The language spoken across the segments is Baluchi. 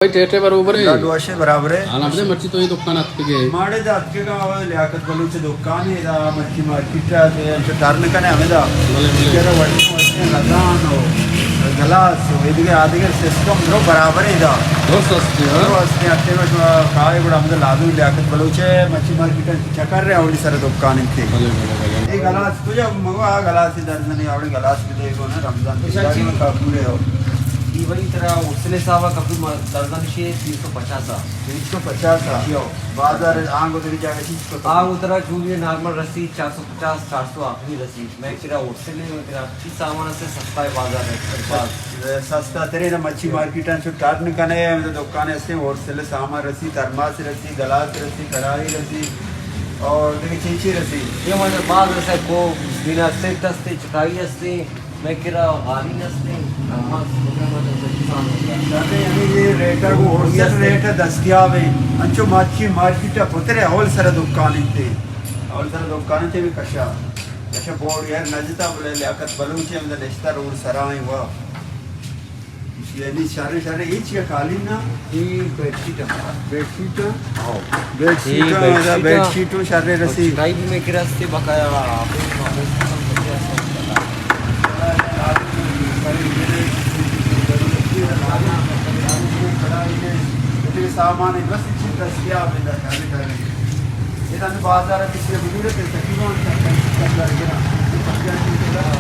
بھائی، ٹیٹے بروبر ہے۔ گڈ وشے برابر ہے۔ حال ہم دے مرچی تو یہ دکان اتکگے۔ ماڑے دا اتکگا، وہ لیاقت بلوچ دکان ہے، دا مرچی مارکیٹ ہے، تو انچو ٹرن کنے ہمیں دا۔ بلے، بلے۔ تیرا وڑی وڑی رزان ہو، گلاس ہو، یہ دیگه آدگه سسٹم درو برابر ہے دا۔ درست است، ہاں۔ درو است، اتے میں کائے گڑا ہمیں دا لازم لیاقت بلوچ ہے، مرچی مارکیٹ ہے، چکر رہے اولی سر دکان ہے۔ بلے، بلے، بلے۔ یہ گلاس کجا مگو، آ گلاس درزنی، آوڑے گلاس بھی دے گو نا، رمضان کی شاعری میں کپورے ہو۔ یہ وہی طرح حسن صاحب کپور ما-، درزن شے تین سو پچاس آ۔ تین سو پچاس آ؟ جی ہو۔ بازار آنگو تری جاگہ چیز کو؟ آنگو ترا جو یہ نارمل رسی، چار سو پچاس، چار سو آخری رسی۔ میں کرا ہوٹل ہے، میں کرا اچھی سامان سے سستا ہے بازار ہے، باز۔ سستا ترے نا مچھی مارکیٹ انچو ٹرن کنے، ہمیں دکان ہستے، ہول سیل سامان رسی، ترماس رسی، گلاس رسی، کڑاہی رسی، اور دیگه چی چی رسی؟ یہ مجھے باز رسے، کو بینا سیٹ ہستے، چٹائی ہستے، میں کرا غالین ہستے، ترماس وغیرہ مجھے سستا سامان ہستے۔ یعنی یہ ریٹ ہے، وہ ہول سیل ریٹ ہے، دستیاب ہے۔ انچو مچھی مارکیٹ ہے، پترے ہول سر دکان انتے، ہول سر دکان انتے بھی کشا۔ اچھا، بورڈ یار نجتا بلے لیاقت بلوچ ہم دا نشتہ روڈ سرا ہیں وا۔ یعنی شر شر یہ چیز قالین نا؟ یہ بیڈ شیٹ ہے۔ بیڈ شیٹ ہے؟ ہاں۔ بیڈ یہ شیٹ ہے، بیڈ شیٹ ہے۔ بیڈ شیٹ ہے، شر رسی۔ چٹائی بھی میں کرا ستے بقایا، آپ سامان ہے، بس چیز دستیاب ہے، ادا ہمیں بازار ءَ کسی ءَ بزور ات، تقریباً چار پنچ سد ڈالر گرا۔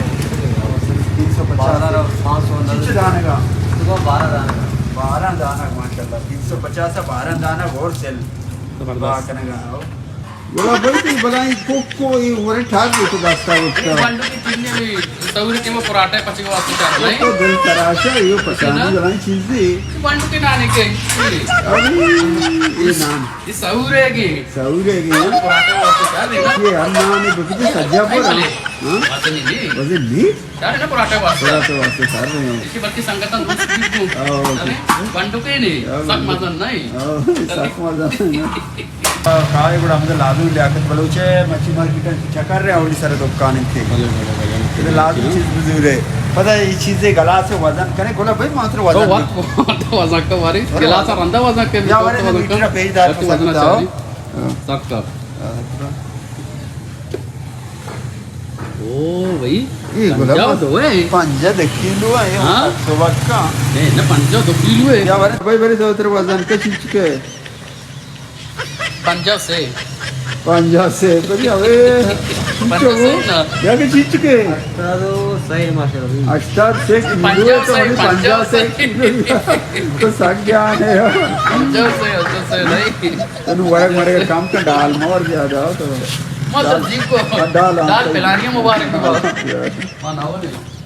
تین سو پچاس۔ بازار ءَ پانچ سو چچ دانگ ءَ؟ صبح بارہ دانگ ءَ۔ بارہ دانگ، ماشاءاللہ۔ تین سو پچاس ءَ بارہ دانگ ہول سیل۔ زبردست۔ با کنگ ءَ۔ گڑا بھائی تو بلاہیں کوکو اے ورے ٹھار دے تو داستا اے وقت۔ بانڈو کی چیزیں بھی سہورے کے میں پراٹھے پچے کے واسطے چاہتا ہے۔ تو دل تراشا، یہ پچانی بلاہیں چیزیں۔ بانڈو کے نانے کے۔ ارے، یہ نان۔ یہ سہورے کی۔ سہورے کی، ہاں؟ پراٹھے واسطے چاہتا ہے۔ یہ ہر نان ہے، بکتے سجا پر، ہاں؟ وزن نہیں۔ وزن نہیں؟ چاہتا ہے نا پراٹھے واسطے۔ پراٹھے واسطے چاہتا ہے۔ اسی بلکہ سنگتاں دوست بھی دوں۔ ہاں، اوکے۔ چاہتا ہے؟ بانڈو کے نہیں، ہاں، سک مزن نہیں۔ ہاں، سک مزن نہیں۔ کائے گڑا ہمدا لازم لیاقت بلوچ ءِ مچھی مارکیٹ ءَ چکر رہے، اولی سر دکان انت۔ بلے، بلے، بلے۔ لازم چیز بزور ہے۔ پتہ ہے، یہ چیزیں گلاس ءِ وزن کنے، گلا بھائی، ما ترا وزن تو وزن، تو وزن کا واری، گلاس ءَ رندا وزن کے، یا تو وزن میٹر پہ دار وزن پسند آؤ۔ چاہیے۔ سک کا۔ او بھائی، یہ گلا پنجاہ دو ہے۔ پنجاہ دو کیلو ہے، ہاں؟ سو وقت کا۔ نہیں، نہ، پنجاہ دو کیلو ہے۔ یا بھائی، بھائی، بھائی، تو ترا وزن کا چیز کے؟ پنجاہ سے۔ پنجاہ سے، بھئی، اوے، پنجاہ سے نا۔ یا کہ چیز چکے؟ ہشتاد سے، ماشاءاللہ۔ ہشتاد سے کلو ہے تو پنجاہ سے۔ پنجاہ سے۔ تو سک گیا ہے۔ پنجاہ سے، ہشتاد سے نہیں۔ تنو ورگ مرگ کم کن، ڈال مور زیادہ ہو تو۔ ما دال، سبزی کو، ہاں، دال، دال ہاں۔ پلانی مبارک ہو۔ ہاں، یار۔ ما نہ ہو نہیں۔